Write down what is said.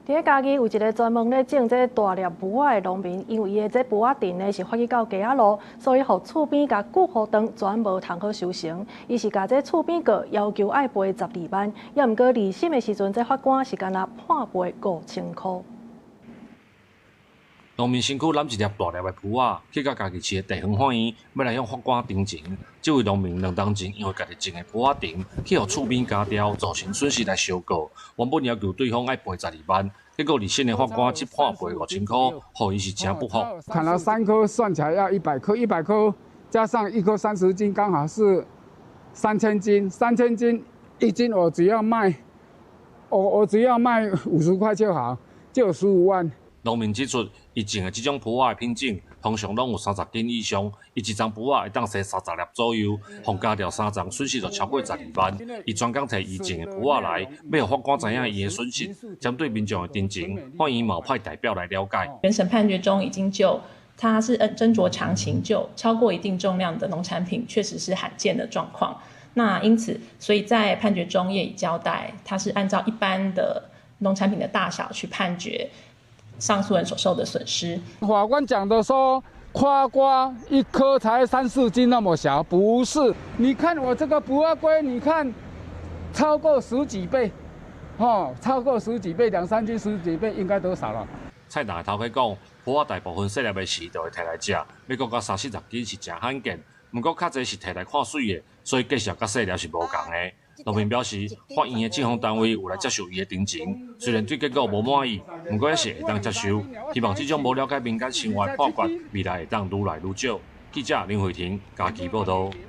佇嘉義有一个專門咧種這大粒櫥仔的農民，因為伊的這櫥仔田呢是發育到街仔路，所以予厝邊佮久雨斷全無通好收成。伊是共這厝邊告，要求愛賠十二萬，猶毋過二審的時陣，這法官是干焦判賠5000箍。農民身軀攬一粒大粒的櫥仔，去到嘉義市的地方法院，欲來向法官陳情。這位農民2冬前因為家己種的櫥仔田去予厝邊咬掉，造成損失來相告。原本要求對方愛賠十二萬，結果二審的法官只判賠5000箍，予伊是誠不服。砍了三棵，算起來要100棵，100棵加上一棵30斤，剛好是3000斤。3000斤一斤，我只要賣50塊就好，就有15萬。農民指出，伊種的這種櫥仔的品種，通常攏有30斤以上，伊一叢櫥仔會當生30粒左右，予咬掉三叢，損失就超過十二萬。伊專工提伊種的櫥仔來，欲予法官知影伊的損失。針對民眾的陳情，法院嘛派代表來了解。原審判決中已經就，它是斟酌詳情，就超過一定重量的農產品，確實是罕見的狀況。那因此，所以在判決中也已交代，它是按照一般的農產品的大小去判決上訴人所受的損失。法官講的說，誇瓜一顆才三四斤那麼小，不是？你看我這個櫥仔龜，你看超過十幾倍，哦，超過十幾倍，兩三斤十幾倍應該多少了？菜農的頭家講，櫥仔大部分細粒的時就會提來食，欲閣到三四十斤是誠罕見。毋過較濟是提來看媠的，所以價數佮細粒是無仝的。農民表示，法院的政風單位有來接受伊的陳情，雖然對結果無滿意，毋過也是會當接受。希望這種無了解民間生活的判決，未來會當愈來愈少。記者林慧婷嘉義報導。